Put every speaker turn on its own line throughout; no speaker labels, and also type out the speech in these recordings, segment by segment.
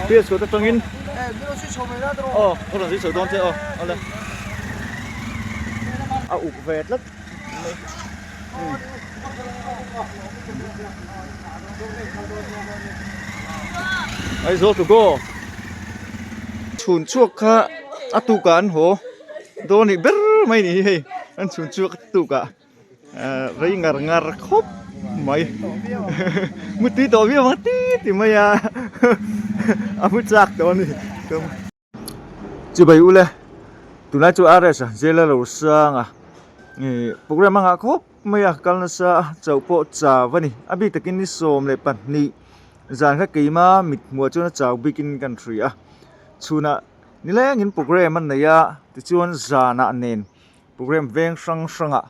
PS kawt atangin aw ka rawn zui chho dawn che aw awle a uk ve tlat mai Aizawl to go chhun chhuak kha a tukah an haw dawn nih ber mai ni hi hei an chhun chhuak a tukah. Rei ngar ngar khawp mai mutui tawh viau ang ti ti mai a a mu chak tawh a ni chibai ule tunlai chu RS a jail a lo sang a ih program a nghah khawp mai a kal nasa a chauh pawh chau a ni a bik takin ni 12 zan kha keima mit hmuh ah chuan a chau bikin kan hria a chhunah nilengin program a nei a tichuan zanah nen. Program veng hrang hrangah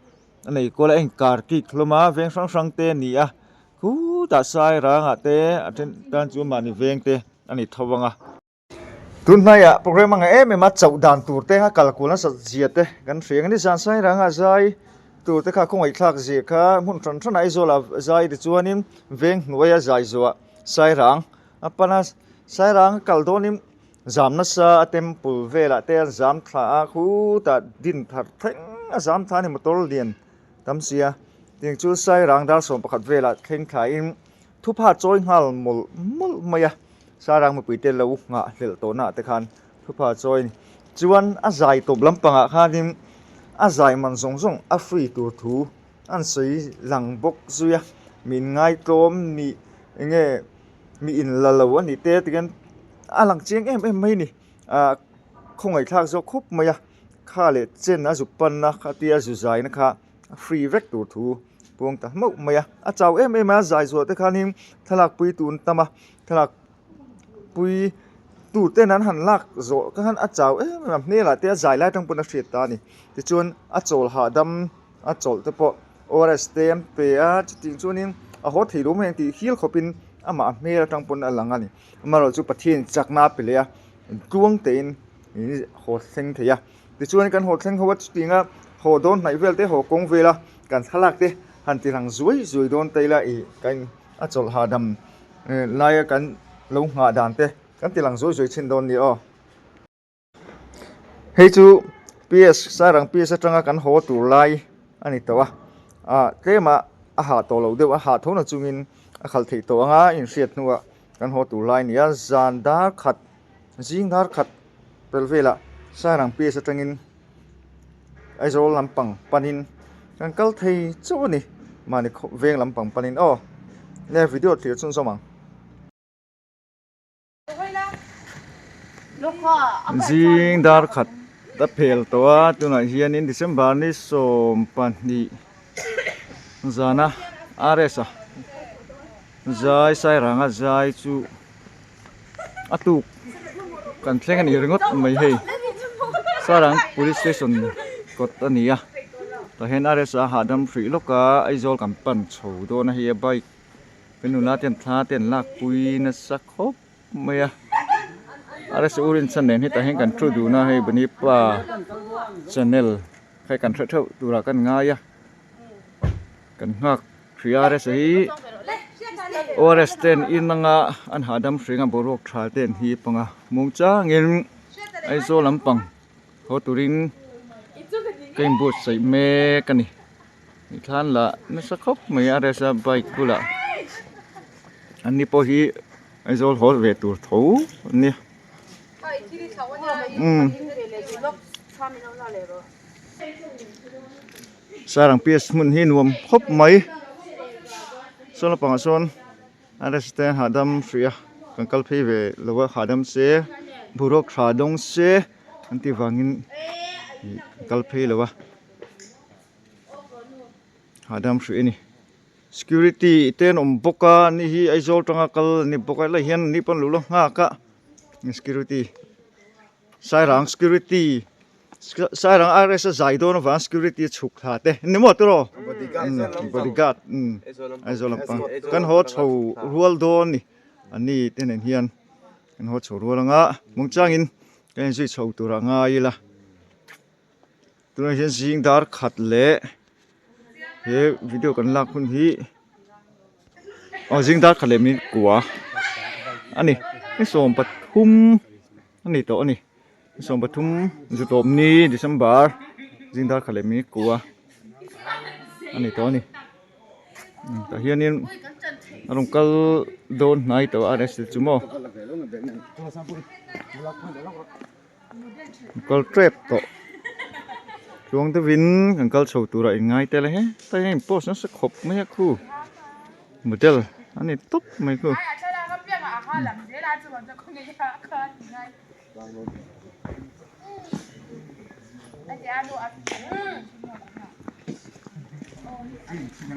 a nei kual a a inkar kik hlawm a veng hrang hrang te a ni a khutah sai rangah te a then tan chu mahni veng te a ni tho ang a. Tun hnaiah program a ngah em em a chauh dan tur te a kal kual nasat zia te kan hria ang a ni zan sai rangah zai tur te kha khawngaihthlak zia kha hmun hran hranah Aizawlah zai tichuanin veng hnuaia zai zuah sai rang a pan a sai rang a kal dawnin Zam nasa a temple velah te an zam thla a khutah din thar thleng a zam thla a ni motor lian tam sia tiang chu sairang dar 11 velah thleng thla in thupha chawi nghal mawlh mawlh mai a sairang mipui te lo nghah hlelh tawh naah te khan thupha chawi a ni chuan a zai tawp lampangah khanin a zai man zawng zawng a free tur thu an sawi lang bawk zui a min ngaitlawm nih eng nge mi in la lo a nih te tihian a lang chiang em em mai a ni ah khawngaihthlak zawk khawp mai a kha leh chen a zuk pan a khatia zu zai na kha a free vek tur thu puang ta hmauh mai a a chau em em a zai zuah te khanin thlalak pui tun tam a thlalak pui tu ten an han lak zawh khan a chau em em a hmelah te a zai lai atang pawn a hriat ta a ni tichuan a chawl hahdam a chawlh te pawh ORS te an pe a chutiang chuanin a haw thei lo mai ang tih hial khawpin amah a hmel atang pawn a lang a ni amaherawhchu chu Pathian chakna a pe leh a tluang tein haw thleng thei a tichuan kan haw thleng ho a chutianga haw dawn hnaih vel te haw kawng vel a kan thlalak te han ti rang zuai zuai dawn ta ila ih kan a chawlh hahdam laia kan lo nghah dan te kan ti lang zuai zuai thin dawn a ni aw. Hei chu PS Sairang PS atanga kan haw tur lai a ni tawh a ah tlemah a hah tawh loh deuh a hah tho na chungin a khalh theih tawh anga inhriat hnuah kan haw tur lai a ni a zan dar khat zing dar khat pel velah Sairang PS atangin Aizawl lampang panin kan kal thei chauh a ni mahni veng lampang panin aw nge video thlir chhunzawm ang. Zing dar khat a phel tawh a tunah hianin December ni 12 zana RS a zai sairanga zai chu a tuk kan thleng a ni ringawt mai hei Sairang police station kawt a ni a tah hian RS a hahdam hrih lawk a Aizawl kan pan chho dawn a hei a bike Ka nula ten thla te an lakpui nasa khawp mai a RS u rinchhan nen hetah hian kan thu dun a hei bunny pa channel kha kan hre theuh turah kan ngai a kan nghak hrih a RS hi ORS te an in anga an hahdam hring a boruak tha te an hip anga mung changin Aizawl lampang haw turin ka inbuatsaih mek a ni. Thlan lah nasa khawp mai a rsa bike bulah an ni pawh hi Aizawl haw ve tur tho an nia umm Sarang PS hmun hi nuam khawp mai saw lampangah sawn rsa te hahdam hrih a kan kal phei ve lo a hahdam se boruak tha dawng se an tih vangin ih kan kal phei lo a. Hahdam hrih a ni security te an awm bawk a ni hi Aizawl atanga kal an ni bawk a helai hian ni pawn an lo la nghak a security Sairang security Sairang RS a zai dawn avang security a chhuk thla te ni maw tiraw bodyguard Aizawl lampang kan haw chho rual dawn a ni an ni te nen hian kan haw chho rual anga muangchangin kan inzui chho tur a ngai ila. Tunah hian zing dar khat leh he video kan lak hun hi aw zing dar khat leh minute kua a ni ni 13. pathum a ni tawh a ni ni 13 zutawp ni December zing dar khat leh minute kua a ni tawh a ni tah hianin a rawn kal dawn hnai tawh a R S chu maw. Kal tep tawh tluang deuhin kan kal chho turah in ngai tel a hetlai hian in post nasa khawp mai a khu model a ni tawp mai khu.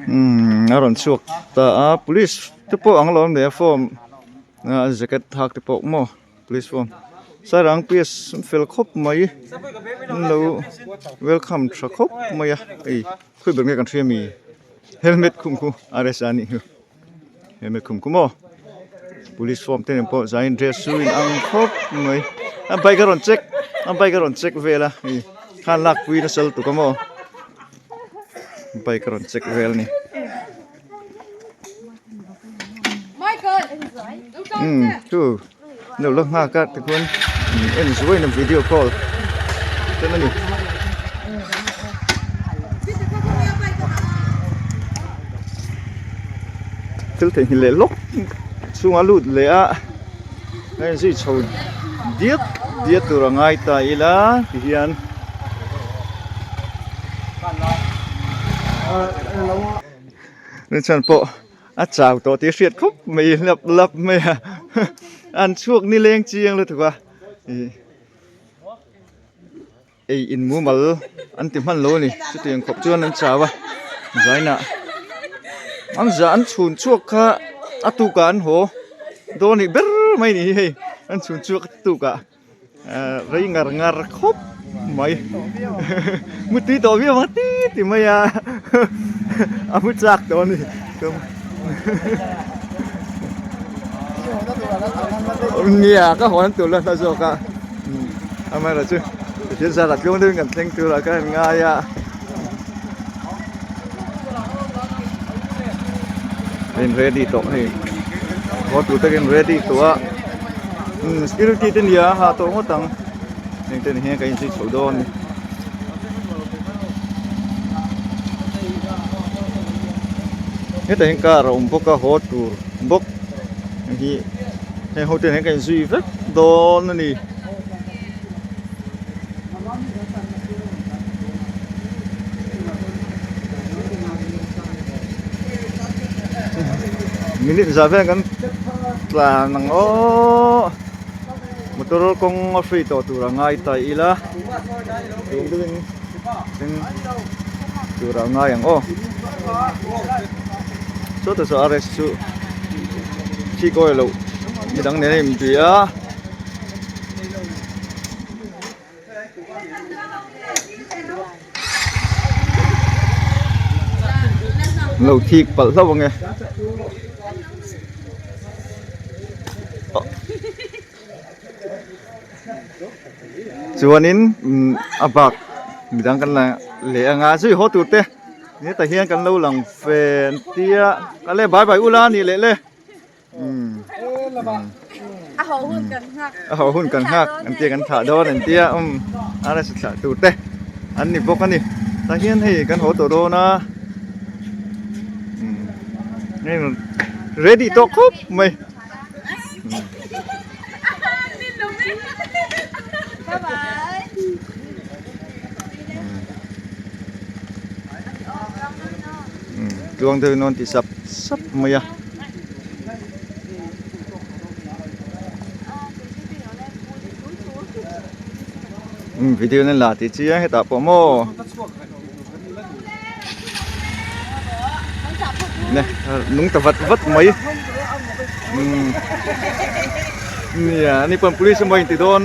Umm a rawn chhuak ta a police te pawh ang lo awm leh a form a jacket hak te pawh maw. Police form Sairang PS an fel khawp mai an lo welcome tha khawp mai a hei khawi ber nge kan hria mi helmet khum khu R S a nih hi helmet khum khu maw police form te nen pawh zain dress chu in ang khawp mai a bike a rawn check a bike a rawn check vel a hei khan lakpui nasa lutuk a maw bike a rawn check vel a ni. Umm chu lo la nghak a tikhuan en zuain a video call ten a ni. Thil theihnghilh leh lawk chhunga lut leh a a inzui chho diat diat tur a ngai ta ila tihian. Chuan pawh a chau tawh tih a hriat khawp mai lap lap mai a an chhuak ni leng chiang lutuk a ih ei in mumal an ti hman lo a ni chutiang khawp chuan an chau a zainah an zah an chhun chhuak kha a tukah an haw dawn nih ber mai ni hi hei an chhun chhuak a tukah. Rei ngar ngar khawp mai mutui tawh viau ang ti ti mai a a mu chak tawh a ni nia ka hawn tur la hla zawk a amaherawh chu Pathian zara tluang deuhin kan thleng tur ah khan ngai a. In ready tawh hei haw tur takin ready tawh a umm security te nia ha tawh ngawt ang heng te ni hian kan inzui chho dawn a ni hetah hian car a awm bawk a haw tur bawk hei hi heng ho te nen hian kan inzui vek dawn a ni. Minute zah vel kan tlan ang aw motor kawng a free tawh tur a ngai ta ila tun deuhin thleng tur a ngai ang aw sawtah saw R S chu thi kawi loh midang nen a inbia a. Lo thik palh hlauh ange chuanin a bak midang kan la leh anga zui haw tur te hetah hian kan lo lang ve an tia ale bye bye ula a nih leh le.
A ho hun kan nghak.
A ho hun kan nghak an tia kan thlah dawn an tia um a rsa thlah tur te an ni bawk a ni. Tah hian hei kan haw tawh dawn a um ready tawh khawp mai.
Bye bye.
Tluang deuhin an ti sap sap mai a. Umm video nan la tih chiang hetah pawh maw nè nung ta vat vat mai umm nia ani pawn police emaw inti dawn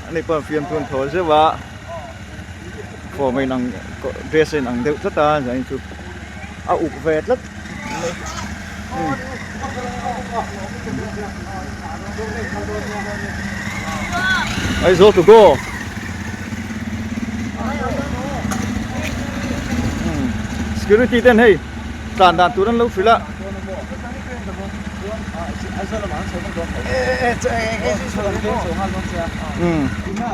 ani pawn fiamthu an thaw zeuh a form a inang dress a inang deuh tlat a zanin chu a uk ve tlat mai. Aizawl to go. Security ten hei tlan dan tur an lo hrilh a. Umm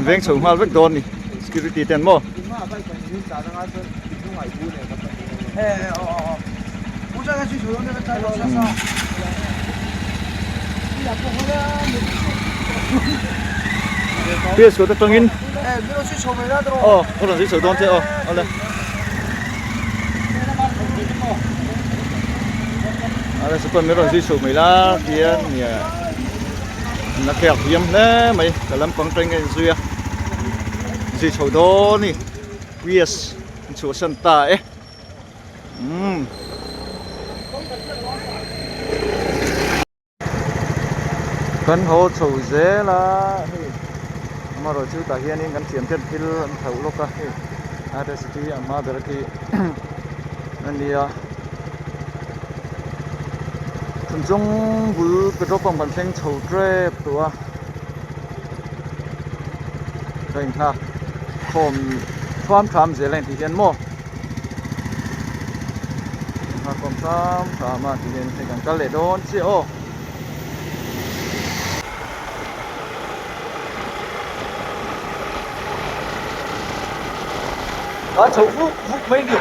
veng chho nghal vek dawn ni security ten maw. PS kawt atangin aw ka rawn zui chho dawn che aw awle. Ala chu pawn min rawn zui chho mai la tian nia na khek hiam hle mai ka lampang teng a inzui a zui chho dawn a ni PS an chhuahsan ta e umm. Kan haw chho zel a hei amaherawh chu tah hianin kan thiam ten thil an thlauh lawk a hei rst ang hma ber khi a nia thunchung bul petrol pump kan thleng chho tep tawh a ka inghak khawm thuam tham zel a intih hian maw. Nghak khawm hram hram a ti hian hei kan kal leh dawn chiah aw. A chho vuk vuk mai ni.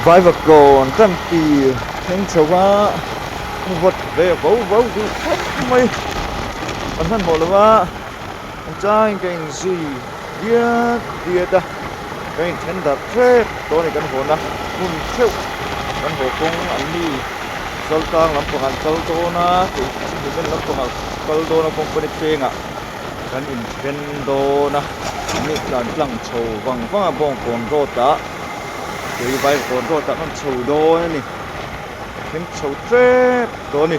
Vaivakawn kan tir thleng chho a vawt ve vo vo duh khawp mai kan hmanhmawh lo a an changin ka inzui diat diat a kan inthen darh hrep tawh a ni kan hawn a hmun theuh kan haw kawng an ni chaltlang lampangah an kal dawn a kei chu hmuhna lampangah kal dawn a company pengah. Kan inthen dawn a, ni tlan tlang chho vang vang a Bawngkawn road ah kei Vaivakawn road ah kan chho dawn a ni, thleng chho tep tawh a ni.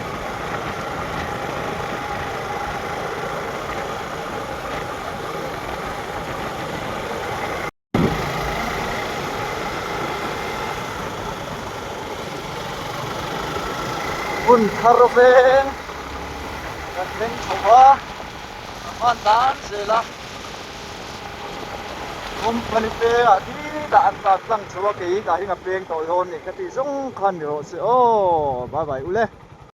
Hun thar veng kan thleng chho a, a hman dan zel a, company pengah khi tah an tlan tlang chho a, kei tah hi ka peng tawh dawn ni ka tih zawng khan ni rawh se aw, bye bye ule.